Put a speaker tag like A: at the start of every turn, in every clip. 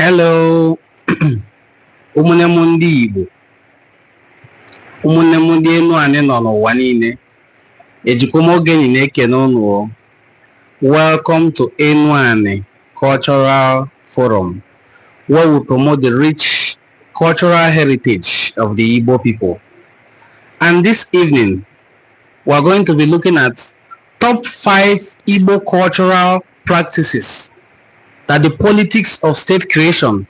A: Hello, ụmụnne m ndị Igbo, ụmụnne m ndị Enuani nọ n'ụwa niile. Ejikwa m oge na-ekene unu o. Welcome to Enuani Cultural Forum, where we promote the rich cultural heritage of the Igbo people. And this evening, we are going to be looking at top 5 Igbo cultural practices that the politics of state creation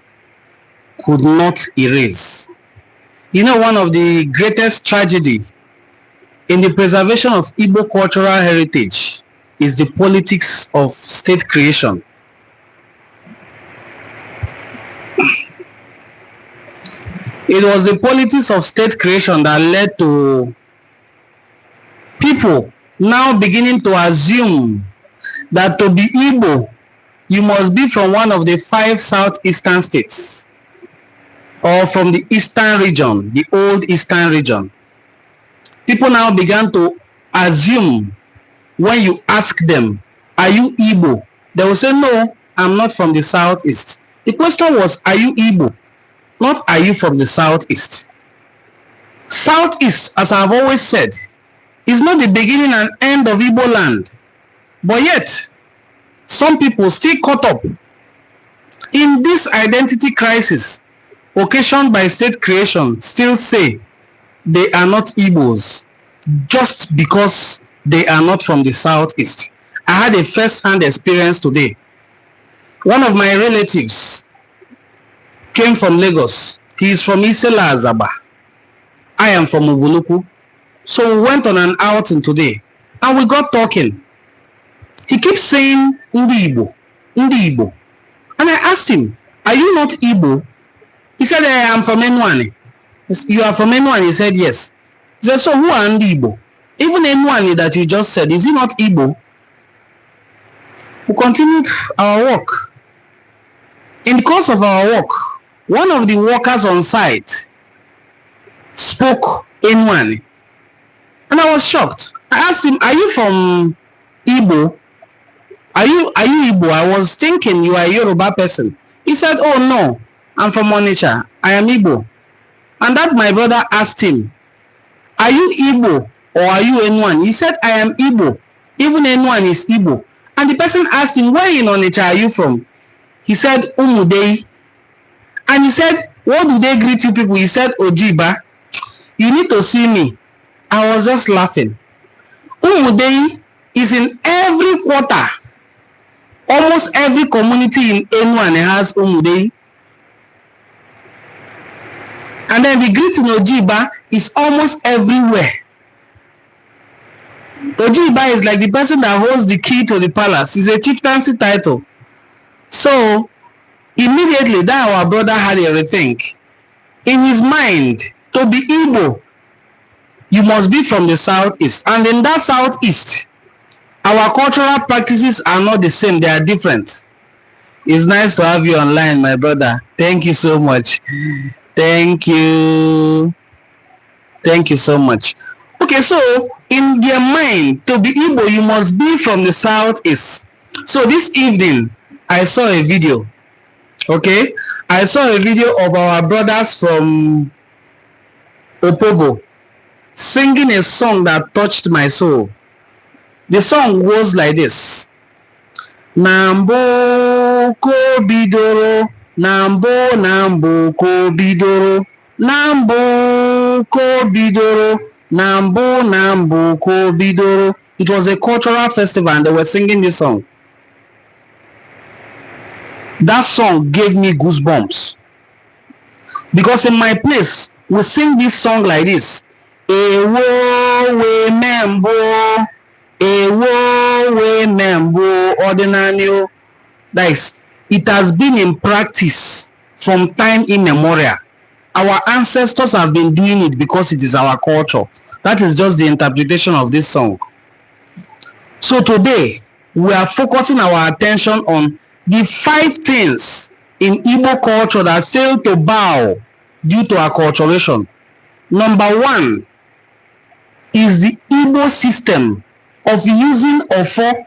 A: could not erase. One of the greatest tragedy in the preservation of Igbo cultural heritage is the politics of state creation. It was the politics of state creation that led to people now beginning to assume that to be Igbo, you must be from one of the 5 southeastern states or from the eastern region, the old eastern region. People now began to assume when you ask them, "Are you Igbo?" They will say, "No, I'm not from the southeast." The question was, "Are you Igbo?" Not, "Are you from the southeast?" Southeast, as I've always said, is not the beginning and end of Igbo land. But yet, some people still caught up in this identity crisis occasioned by state creation still say they are not Igbos just because they are not from the southeast. I had a first-hand experience today. One of my relatives came from Lagos. He is from Isela Azaba. I am from Ubuluku. So we went on an outing today and we got talking. He keeps saying Ndi Igbo, Ndi Igbo. And I asked him, "Are you not Igbo?" He said, "I am from Enuani." "You are from Enuani?" He said, "Yes." He said, "So who are Ndi Igbo? Even Enuani that you just said, is he not Igbo?" We continued our work. In the course of our work, one of the workers on site spoke Enuani. And I was shocked. I asked him, "Are you from Igbo? Are you Igbo? I was thinking you are a Yoruba person." He said, "Oh no, I'm from Onitsha. I am Igbo." And that my brother asked him, "Are you Igbo or are you Enuani?" He said, "I am Igbo. Even Enuani is Igbo." And the person asked him, "Where in Onitsha are you from?" He said, "Umudei." And he said, "What do they greet you people?" He said, "Ojiba." You need to see me. I was just laughing. Umudei is in every quarter. Almost every community in Enuani has Umudei. And then the greeting Ojiba is almost everywhere. Ojiba is like the person that holds the key to the palace. It's a chieftaincy title. So immediately that our brother had a rethink. In his mind, to be Igbo, you must be from the southeast. And in that southeast, our cultural practices are not the same. They are different. It's nice to have you online, my brother. Thank you so much. Thank you. Thank you so much. Okay, so in their mind, to be Igbo, you must be from the southeast. So this evening, I saw a video. Okay, I saw a video of our brothers from Opobo singing a song that touched my soul. The song goes like this. Na mbụ ka o bidoro, na mbụ na mbụ ka o bidoro, na mbụ ka o bidoro, na mbụ na mbụ ka o bidoro. It was a cultural festival and they were singing this song. That song gave me goosebumps. Because in my place, we sing this song like this. Ewo we membo, ewo we membo, ordinary. That is, it has been in practice from time immemorial. Our ancestors have been doing it because it is our culture. That is just the interpretation of this song. So today, we are focusing our attention on the 5 things in Igbo culture that fail to bow due to acculturation. Number 1 is the Igbo system of using Ofo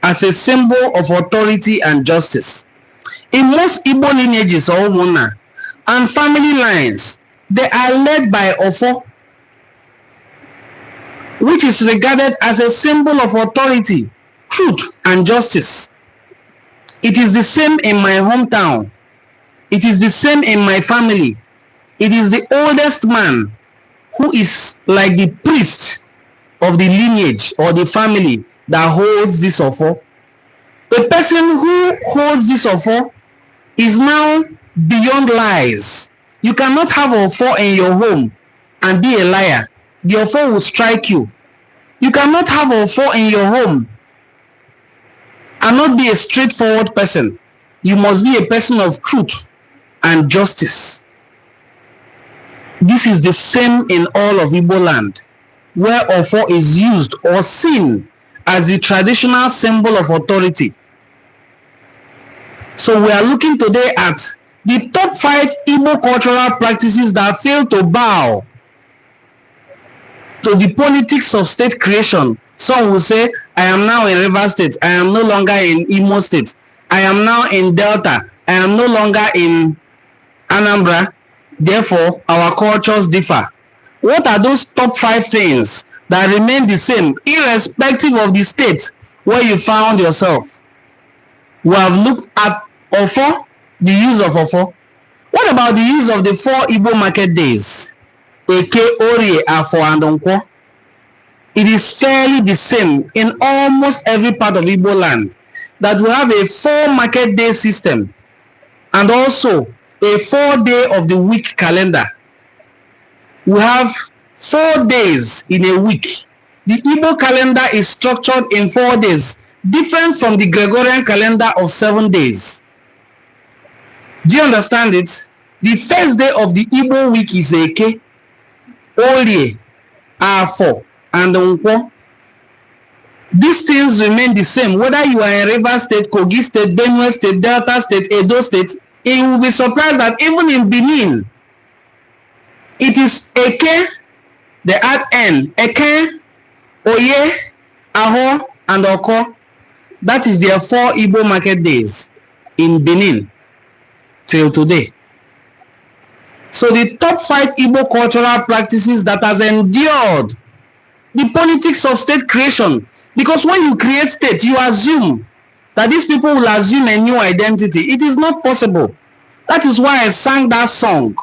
A: as a symbol of authority and justice. In most Igbo lineages or Umunna and family lines, they are led by Ofo, which is regarded as a symbol of authority, truth, and justice. It is the same in my hometown. It is the same in my family. It is the oldest man who is like the priest of the lineage or the family that holds this Ofo. A person who holds this Ofo is now beyond lies. You cannot have Ofo in your home and be a liar. The Ofo will strike you. You cannot have Ofo in your home and not be a straightforward person. You must be a person of truth and justice. This is the same in all of Igbo land, where Ofo is used or seen as the traditional symbol of authority. So we are looking today at the top 5 Igbo cultural practices that fail to bow to the politics of state creation. Some will say, "I am now in Rivers State. I am no longer in Imo State. I am now in Delta. I am no longer in Anambra. Therefore, our cultures differ." What are those top 5 things that remain the same, irrespective of the state where you found yourself? We have looked at Ofo, the use of Ofo. What about the use of the four Igbo market days? Eke, Orie, Afo, and Nkwo. It is fairly the same in almost every part of Igbo land that we have a 4 market day system and also a 4 day of the week calendar. We have 4 days in a week. The Igbo calendar is structured in 4 days, different from the Gregorian calendar of 7 days. Do you understand it? The first day of the Igbo week is Eke, Orie, Afo, and Nkwo. These things remain the same whether you are in Rivers State, Kogi State, Benue State, Delta State, Edo State. You will be surprised that even in Benin, it is Eke, they add N, Eke, Oye, Aho, and Oko. That is their four Igbo market days in Benin till today. So the top 5 Igbo cultural practices that has endured the politics of state creation. Because when you create state, you assume that these people will assume a new identity. It is not possible. That is why I sang that song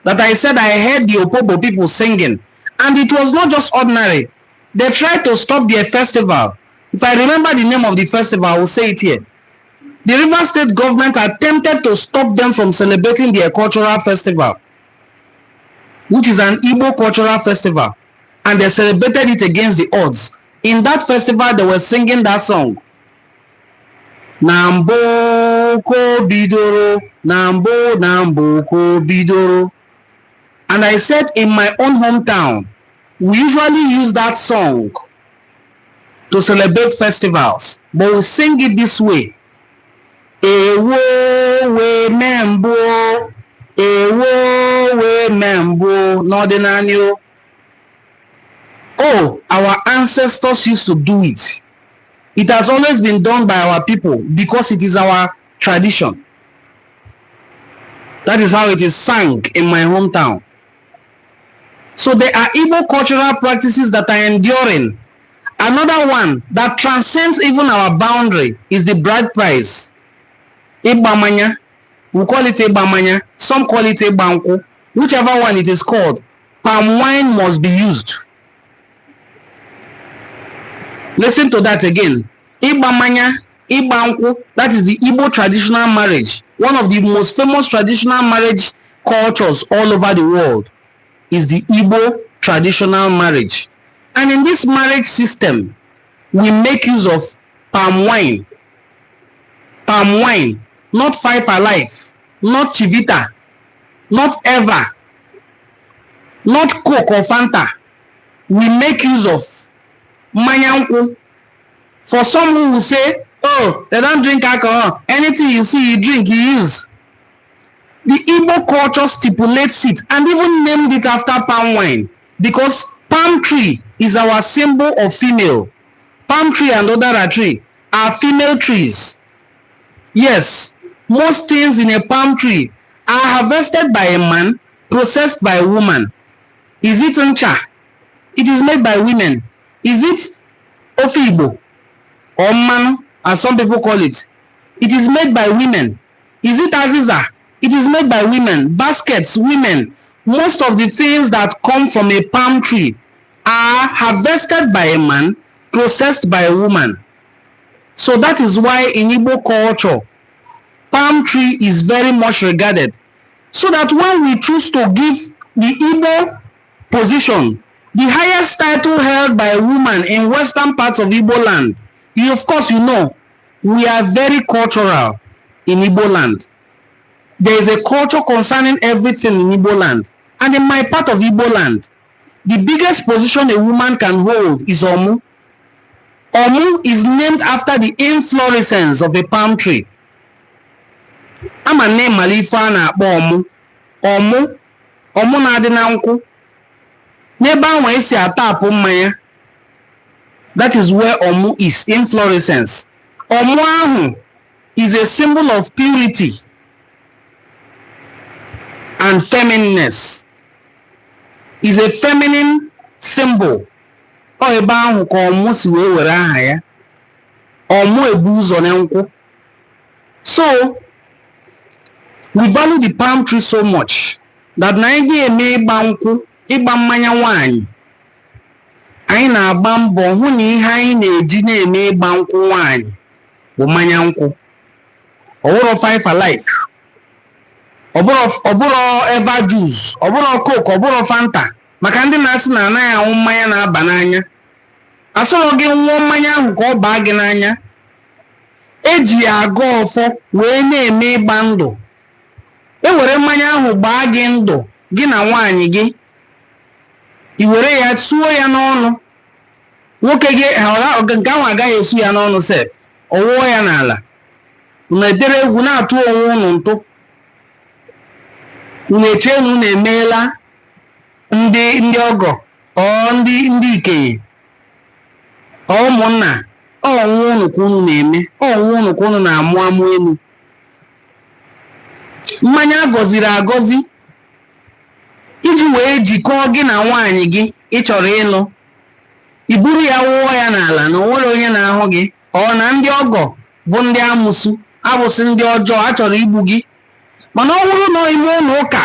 A: that I said I heard the Opobo people singing. And it was not just ordinary. They tried to stop their festival. If I remember the name of the festival, I will say it here. The Rivers State government attempted to stop them from celebrating their cultural festival, which is an Igbo cultural festival, and they celebrated it against the odds. In that festival, they were singing that song. Na mbụ ka o bidoro, na mbụ na mbụ ka o bidoro. And I said in my own hometown, we usually use that song to celebrate festivals, but we sing it this way. Ewo wee mee mbụ, ewo wee mee mbụ n'ọdịnala o. Oh, our ancestors used to do it. It has always been done by our people because it is our tradition. That is how it is sung in my hometown. So there are Igbo cultural practices that are enduring. Another one that transcends even our boundary is the bride price. Ịgba mmanya. We call it Ịgba mmanya. Some call it Ịgba nkwụ. Whichever one it is called, palm wine must be used. Listen to that again. Ịgba mmanya, Ịgba nkwụ, that is the Igbo traditional marriage. One of the most famous traditional marriage cultures all over the world is the Igbo traditional marriage. And in this marriage system, we make use of palm wine. Palm wine, not Five Alive, not Chivita, not Eva, not Coke or Fanta. We make use of mmanya nkwụ. For some who will say, "Oh, they don't drink alcohol. Anything you see, you drink, you use." The Igbo culture stipulates it and even named it after palm wine because palm tree is our symbol of female. Palm tree and udara tree are female trees. Yes, Most things in a palm tree are harvested by a man, processed by a woman. Is it ncha? It is made by women. Is it ofe Igbo or mmanụ, as some people call it? It is made by women. Is it aziza? It is made by women. Baskets, women. Most of the things that come from a palm tree are harvested by a man, processed by a woman. So that is why in Igbo culture, palm tree is very much regarded. So that when we choose to give the Igbo position, the highest title held by a woman in western parts of Igbo land, you, of course, we are very cultural in Igbo land. There is a culture concerning everything in Igbo land. And in my part of Igbo land, the biggest position a woman can hold is Omu. Omu is named after the inflorescence of a palm tree. Ama nne mara ife a na-akpọ ọmụ. Ọmụ, ọmụ na-adị na nkwụ n'ebe ahụ esi atapụ mmanya. That is where ọmụ is, inflorescence. Ọmụ ahụ is a symbol of purity and feminineness, is a feminine symbol. Ọ ebe ahụ ka ọmụ si wee were aha ya, ọmụ ebu ụzọ na nkwụ. So we value the palm tree so much that na anyị ga-eme ịgba nkwụ, ịgba mmanya nwanyị, anyị na-agba mbọ hụ na ihe anyị na-eji na-eme ịgba nkwụ nwanyị bụ mmanya nkwụ. Ọ bụrụ Five Alive, ọ bụrụ Eva juice, ọ bụrụ Coke, ọ bụrụ Fanta, maka ndị na-asị na anaghị aṅụ mmanya na-aba n'anya. Asọrọ gị nwụọ mmanya ahụ ka ọ baa gị n'anya. Eji ya agọ ọfọ wee na-eme ịgba ndụ. E were mmanya ahụ gbaa gị ndụ, gị na nwaanyị gị, i were ya suo ya n'ọnụ. Nwoke gị nke ahụ agaghị esu ya n'ọnụ sef, ọ wụọ ya n'ala. Unu etere egwu na-atụ onwe unu ntụ, unu echee na unu emeela ndị ọgọ, ọ ndị ikenye, ọ ụmụnna. Ọ onwe unu ka unu na-eme, ọ onwe unu ka unu na-amụ amụ elu. Mmanya agọziri agọzi iji wee jikọọ gị na nwaanyị gị ị chọrọ ịlụ, i buru ya wụọ ya n'ala na o nwere onye na-ahụ gị, ọ na ndị ọgọ bụ ndị amụsụ, abụsị ndị ọjọọ a chọrọ igbu gị. Mana ọ bụrụ na ime ụlọ ụka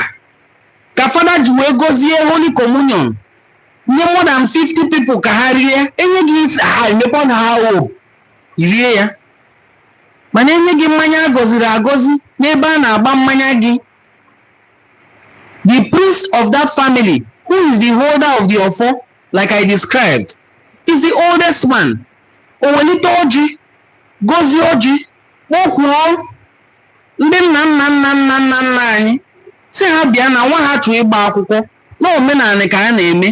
A: ka fada ji wee gọzie Holy Communion nye more than 50 people ka ha rie, enye gị ha, emepe na ha o rie ya. Mana enye gị mmanya agọziri agọzi n'ebe a na-agba mmanya gị, the priest of that family, who is the holder of the ọfọ like I described, is the oldest man, o welite ọjị, gọzie ọjị, kpọkwuo ndị nna nna nna nna nna nna anyị, si ha bịa na nwa ha chọọ ịgba akwụkwọ na omenala ka a na-eme.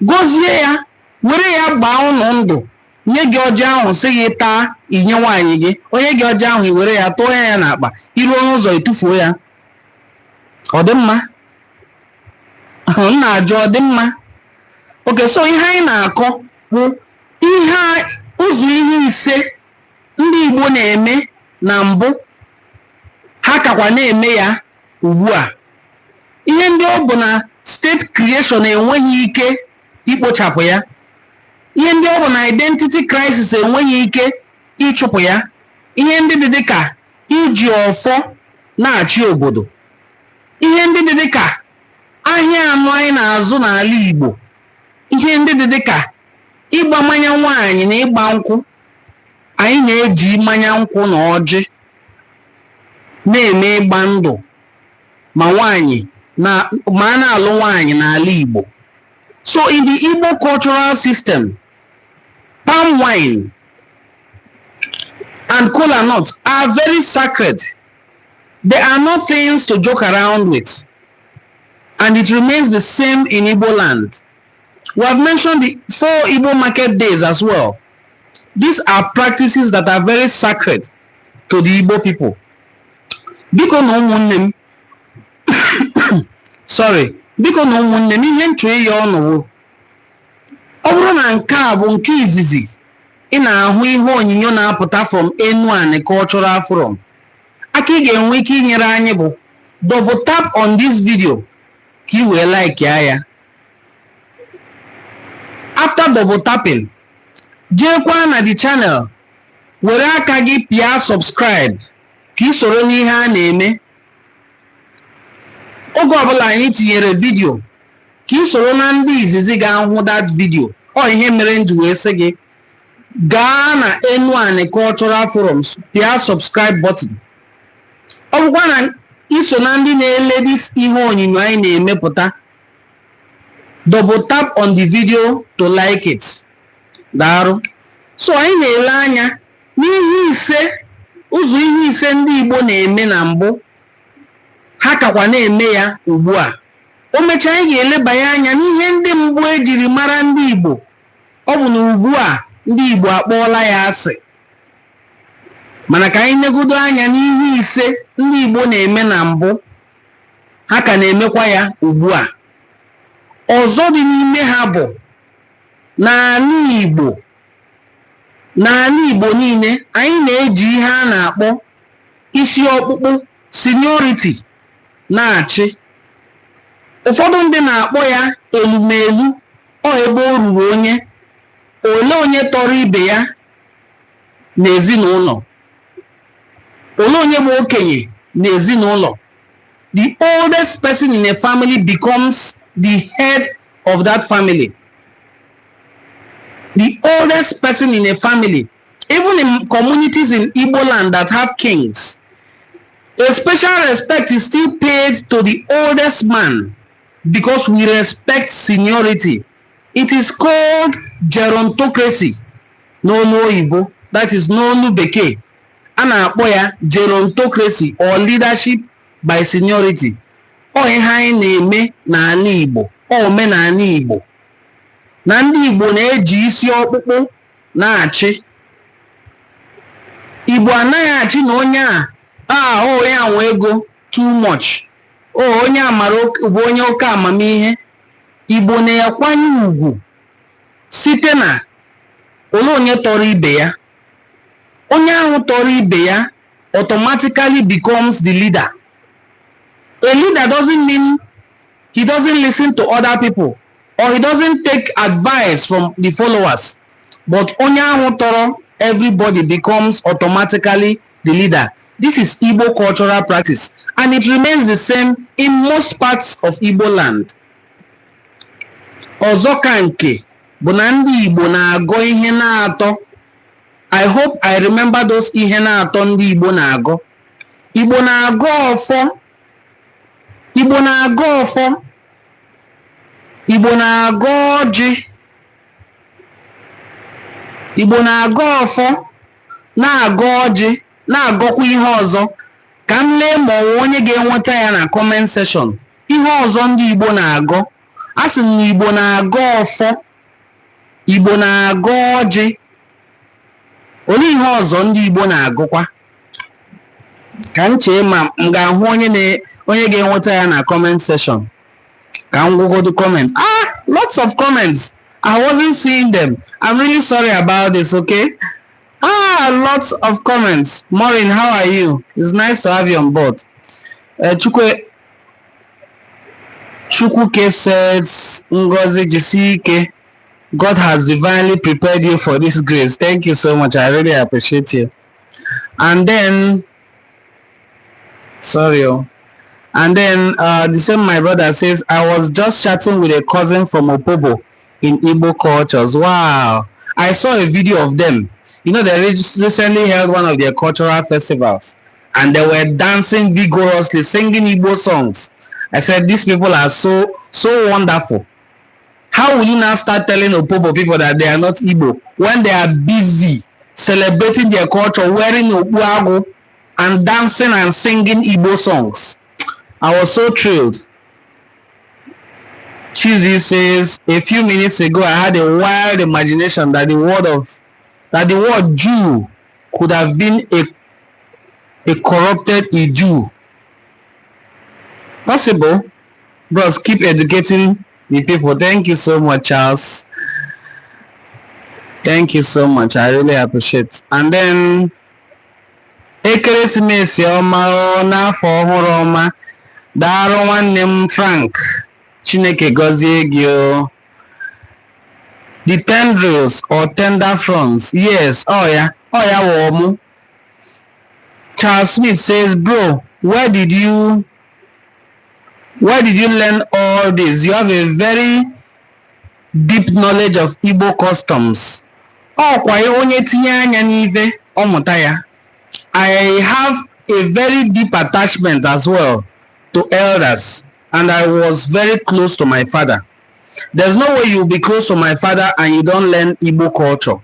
A: Gọzie ya, were ya gbaa ụnụ ndụ, nye gị ọjị ahụ, sị gị taa, inye nwaanyị gị. Onye gị ọjị ahụ, i were ya tụọ ya n'akpa, iruo n'ụzọ etufuo ya. Ọ dị mma? M na-ajụ, ọ dị mma? Okay, so ihe anyị na-akọ bụ ihe ụzọ ihe ise ndị Igbo na-eme na mbụ, ha kakwa na-eme ya ugbu a, ihe ndị ọ bụ na state creation enweghị ike ikpochapụ ya, ihe ndị ọ bụ na identity crisis enweghị ike ịchụpụ ya, ihe ndị dị dịka iji ọfọ na-achị obodo, ihe ndị dị dịka ahịa anụ anyị na-azụ n'ala Igbo, ihe ndị dị dịka ịgba mmanya nwaanyị na ịgba nkwụ. Anyị na-eji mmanya nkwụ na ọjị na-eme ịgba ndụ ma nwaanyị na ma a na-alụ nwaanyị n'ala Igbo. So in the Igbo cultural system, palm wine and kola nut are very sacred. They are not things to joke around with, and it remains the same in Igbo land. We have mentioned the four Igbo market days as well. These are practices that are very sacred to the Igbo people. Biko na ụmụnne m, sorry, biko na ụmụnne m, ihe nchọ ịya ọnụ bụ, ọ bụrụ na nke a bụ nke izizi ị na-ahụ ihe onyinyo na-apụta from Enuani Cultural Forum, Aka ị ga-enwe ike inyere anyị bụ double tap on this video ka ị wee like ya. After double tapping, jeekwa na the channel, were aka gị pịa subscribe ka ị soro n'ihe a na-eme. Oge ọbụla anyị tinyere video, ka ị soro na ndị izizi ga-ahụ that video. Ọ ihe mere m ji wee sị gị gaa na Enuani Cultural Forums, pịa subscribe button. Ọ bụkwa na iso na ndị na-ele this ihe onyonyo anyị na-emepụta, double tap on the video to like it. Daalụ. So anyị na-ele anya n'ihe ise, ụzọ ihe ise ndị Igbo na-eme na mbụ, ha kakwa na-eme ya ugbu a. O mechaa, anyị ga-elebanye anya n'ihe ndị mbụ ejiri mara ndị Igbo, ọ bụ na ugbu a ndị Igbo akpọọla ya asị. Mana ka anyị negodo anya n'ihe ise ndị Igbo na-eme na mbụ, ha ka na-emekwa ya ugbu a. Ọzọ dị n'ime ha bụ n'ala Igbo niile, anyị na-eji ihe a na-akpọ isi ọkpụkpụ, seniority, na-achị. Ụfọdụ ndị na-akpọ ya elumelu. Ọ ebe o ruru onye ole, onye tọrọ ibe ya n'ezinụlọ, ole onye bụ okenye n'ezinụlọ. The oldest person in a family becomes the head of that family. The oldest person in a family, even in communities in Igbo land that have kings, a special respect is still paid to the oldest man because we respect seniority. It is called gerontocracy n'olu oyibo, that is, n'olu bekee a na-akpọ ya gerontocracy or leadership by seniority. Ọ ihe anyị na-eme n'ala Igbo, ọ omenala Igbo na ndị Igbo na-eji isi ọkpụkpụ na-achị. Igbo anaghị achị na onye a onye a nwe ego too much, o onye a mara bụ onye oke amamihe. Igbo na-akwanye ugwu site na ole onye tọrọ ibe ya. Onye ahụ tọrọ ibe ya automatically becomes the leader. A leader doesn't mean he doesn't listen to other people or he doesn't take advice from the followers, but onye ahụ tọrọ everybody becomes automatically the leader. This is Igbo cultural practice, and it remains the same in most parts of Igbo land. Ọzọ ka nke bụ na ndị Igbo na-agọ ihe na-atọ. I hope I remember those ihe na-atọ ndị Igbo na-agọ. Igbo na-agọ ọfọ, Igbo na-agọ ọfọ, Igbo na-agọ ọjị, Igbo na-agọ ọfọ, na-agọ ọjị, na-agọkwa ihe ọzọ. Ka m lee ma ọ onye ga-enweta ya na comment section. Ihe ọzọ ndị Igbo na-agọ, a sị m na Igbo na-agọ ọfọ, Igbo na-agọ ọjị. Olee ihe ọzọ ndị Igbo na-agụkwa? Ka m chee ma m ga-ahụ onye na onye ga-enweta ya na comment section. Ka m gwụgodu comment. Ah, lots of comments. I wasn't seeing them. I'm really sorry about this. Okay. Ah, lots of comments. Maureen, how are you? It's nice to have you on board. Chukwe Chukwuke says, "Ngozi Jisike, God has divinely prepared you for this grace." Thank you so much. I really appreciate you. And then, sorry. Oh. And then the same my brother says, "I was just chatting with a cousin from Opobo in Igbo cultures." Wow. I saw a video of them. They recently held one of their cultural festivals and they were dancing vigorously, singing Igbo songs. I said, "These people are so, so wonderful." How will you now start telling Opobo people that they are not Igbo when they are busy celebrating their culture, wearing Okpuagu and dancing and singing Igbo songs? I was so thrilled. Chizzy says, "A few minutes ago, I had a wild imagination that the word Jew could have been a corrupted Idu. Possible. Bros, keep educating the people." Thank you so much, Charles. Thank you so much. I really appreciate. And then Ekeresimesi ọma o n'afọ ọhụrụ ọma. Daalụ nwanne m Frank. Chineke gọzie gị o. The tendrils or tender fronds. Yes, oh yeah. Oh yeah, wụ Charles Smith says, "Bro, where did you learn all this? You have a very deep knowledge of Igbo customs." Ọkwa onye tinye anya n'ife, ọ mụta ya. I have a very deep attachment as well to elders, and I was very close to my father. There's no way you'll be close to my father and you don't learn Igbo culture.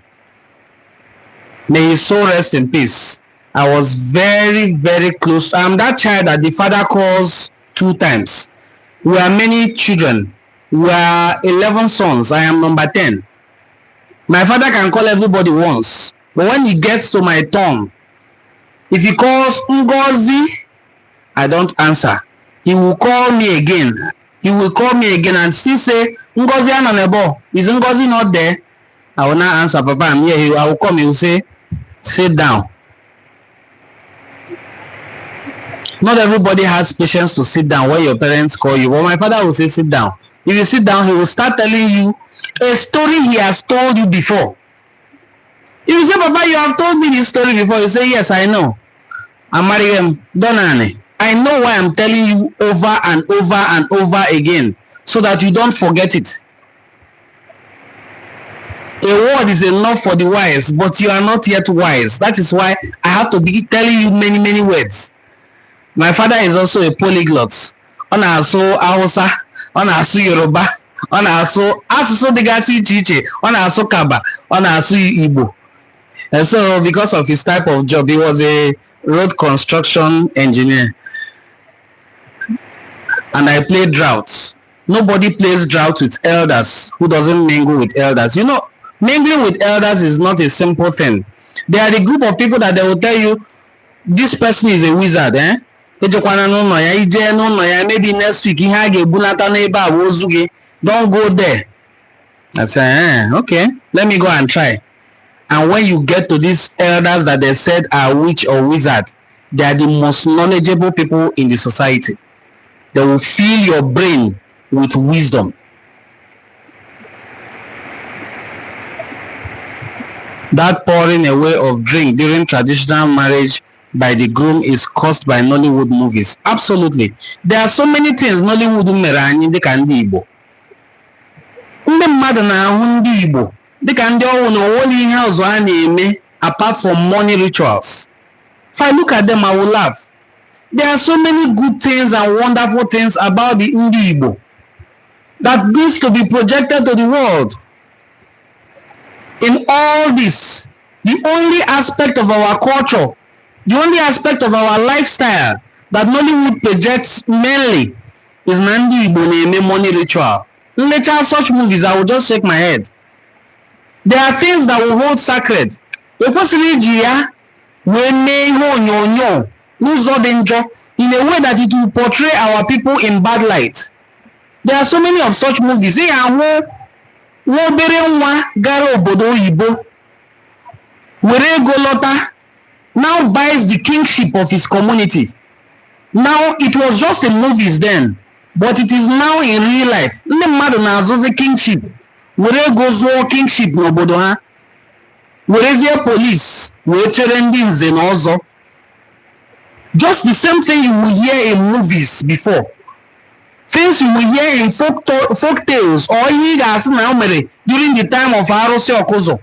A: May his soul rest in peace. I was very, very close. I'm that child that the father calls two times. We are many children. We are 11 sons. I am number 10. My father can call everybody once, but when he gets to my turn, if he calls Ngozi, I don't answer. He will call me again. He will call me again and still say, "Ngozi Ananebo, is Ngozi not there?" I will not answer, "Papa, I'm here." I will come, he will say, "Sit down." Not everybody has patience to sit down when your parents call you. But my father will say, "Sit down." If you sit down, he will start telling you a story he has told you before. If you say, "Papa, you have told me this story before," you say, "Yes, I know. Amariam, Donane. I know why I'm telling you over and over and over again, so that you don't forget it. A word is enough for the wise, but you are not yet wise. That is why I have to be telling you many, many words." My father is also a polyglot. Ọ na-asụ Hausa, ọ na-asụ Yoruba, ọ na-asụ asụsụ dịgasị iche iche, ọ na-asụ Kaba, ọ na-asụ Igbo. And so because of his type of job, he was a road construction engineer. And I play draught. Nobody plays draught with elders who doesn't mingle with elders. Mingling with elders is not a simple thing. They are the group of people that they will tell you, "This person is a wizard, eh? Ejekwana n'ụlọ ya, ijee n'ụlọ ya, maybe next week ihe a ga-ebunata n'ebe a bụ ozu gị. Don't go there." I say, "Okay, let me go and try." And when you get to these elders that they said are witch or wizard, they are the most knowledgeable people in the society. They will fill your brain with wisdom. That pouring away of drink during traditional marriage by the groom is caused by Nollywood movies. Absolutely. There are so many things Nollywood mere anyị dịka ndị Igbo. Ndị mmadụ na-ahụ ndị Igbo dịka ndị ọwụ na onwere ihe ọzọ a na-eme apart from money rituals. If I look at them, I will laugh. There are so many good things and wonderful things about the ndị Igbo that needs to be projected to the world. In all this, the only aspect of our culture, the only aspect of our lifestyle that Nollywood projects mainly is na ndị Igbo na-eme money ritual. Nlecha such movies, I will just shake my head. There are things that we hold sacred. Ekwesịrị iji ya wee mee ihe onyonyo n'ụzọ dị njọ, in a way that it will portray our people in bad light. There are so many of such movies. Ị ga-ahụ nwa obere nwa gara obodo oyibo were ego lọta, now buys the kingship of his community. Now, it was just in movies then, but it is now in real life. Ndị mmadụ na-azụzi kingship, were ego zụọ kingship n'obodo ha, werezie police wee chere ndị nze na ọzọ. Just the same thing you will hear in movies before, things you will hear in folk tales, or ihe ị ga-asị na o mere during the time of arụsị ọkụzọ.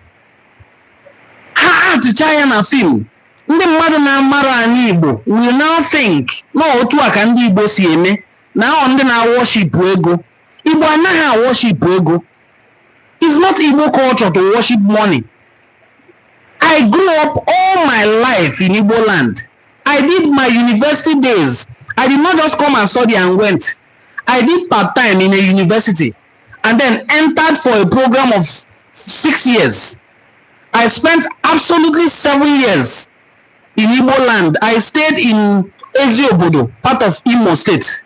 A: Ha atịcha ya na film. Ndị mmadụ na-amara anyị Igbo will now think na otu a ka ndị Igbo si eme, na ọ ndị na-worship ego. Igbo anaghị worship ego. It's not Igbo culture to worship money. I grew up all my life in Igbo land. I did my university days. I did not just come and study and went. I did part-time in a university and then entered for a program of 6 years. I spent absolutely 7 years in Igbo land. I stayed in Eziobodo, part of Imo State.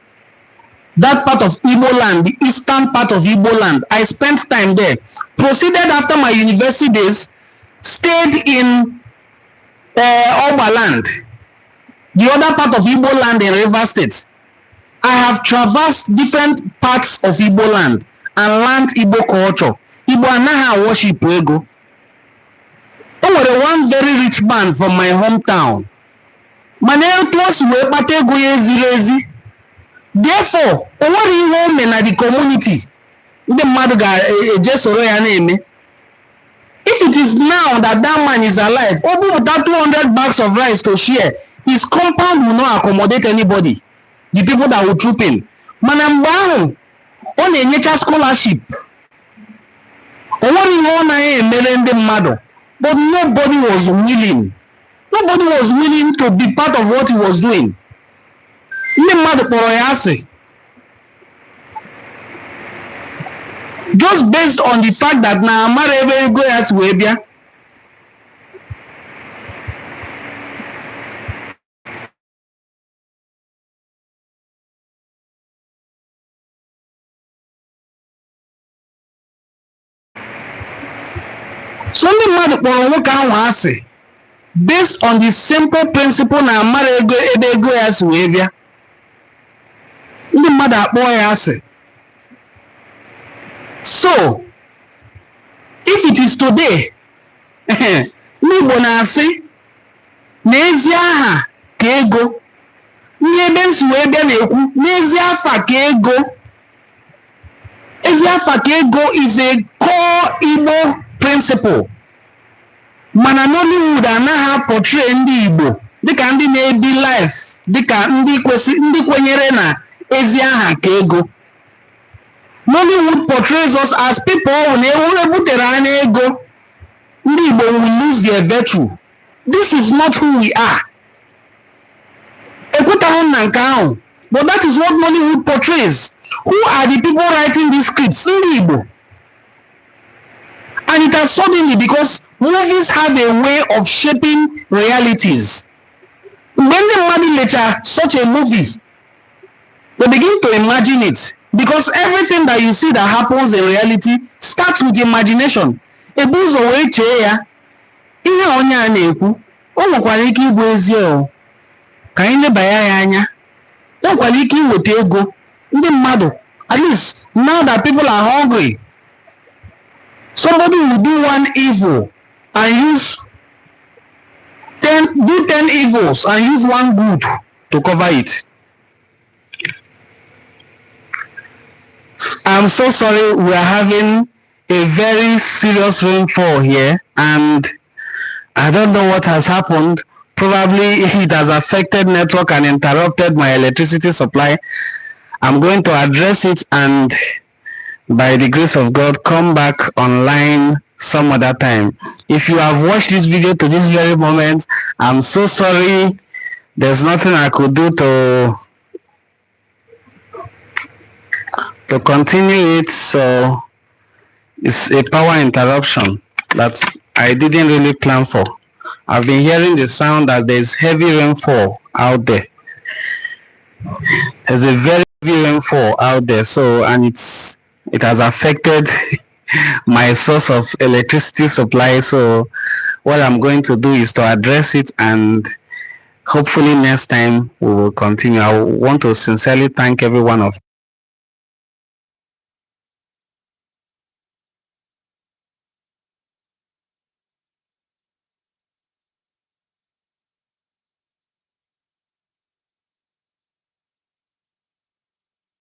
A: That part of Igbo land, the eastern part of Igbo land. I spent time there. Proceeded after my university days, stayed in Ogba land. The other part of Igbo land in Rivers State. I have traversed different parts of Igbo land and learned Igbo culture. Igbo anaghị worship ego. O nwere one very rich man from my hometown. Mana etu o si wee kpata ego ya eziri ezi. Therefore, o nwere ihe o mee na the community ndị mmadụ ga-eje soro ya na-eme. If it is now that that man is alive, o bupụta 200 bags of rice to share, his compound will not accommodate anybody, the people that will troop in. Mana mgbe ahụ, ọ na-enyecha scholarship. O nwere ihe ọ naghị emere ndị mmadụ, but nobody was willing. Nobody was willing to be part of what he was doing. Ndị mmadụ kpọrọ ya asị. Just based on the fact that na amara ebe ego ya si wee bịa. So ndị mmadụ kpọrọ nwoke ahụ asị based on the simple principle na amara ego ebe ego ya si wee bịa. Ndị mmadụ akpọọ ya asị. So, if it is today, ndị Igbo na-asị na ezi aha ka ego. Ndị ebe m si wee bịa na-ekwu n'ezi afa ka ego. Ezi afa ka ego is a core Igbo principle. Mana Nollywood anaghị portray ndị Igbo dịka ndị na-ebi life dịka ndị kwesị ndị kwenyere na ezi aha ka ego. Nollywood portrays us as people na ewu ebutere anya ego, ndị Igbo will lose their virtue. This is not who we are. Ekwetaghị m na nke ahụ, but that is what Nollywood portrays. Who are the people writing these scripts? Ndị Igbo. And it has suddenly, because movies have a way of shaping realities. Mgbe ndị mmadụ lecha such a movie, they begin to imagine it, because everything that you see that happens in reality starts with imagination. Ebu ụzọ wee chee ya, ihe a onye a na-ekwu, o nwekwara ike ịbụ ezie o. Ka anyị lebanye ya anya. O nwekwara ike iweta ego ndị mmadụ, at least now that people are hungry. Somebody will do one evil and use 10, do 10 evils and use one good to cover it. I'm so sorry, we are having a very serious rainfall here and I don't know what has happened. Probably it has affected network and interrupted my electricity supply. I'm going to address it and, by the grace of God, come back online some other time. If you have watched this video to this very moment, I'm so sorry. There's nothing I could do to continue it. So it's a power interruption that I didn't really plan for. I've been hearing the sound that there's heavy rainfall out there. There's a very heavy rainfall out there, so and it has affected my source of electricity supply. So what I'm going to do is to address it, and hopefully next time we will continue. I want to sincerely thank every one of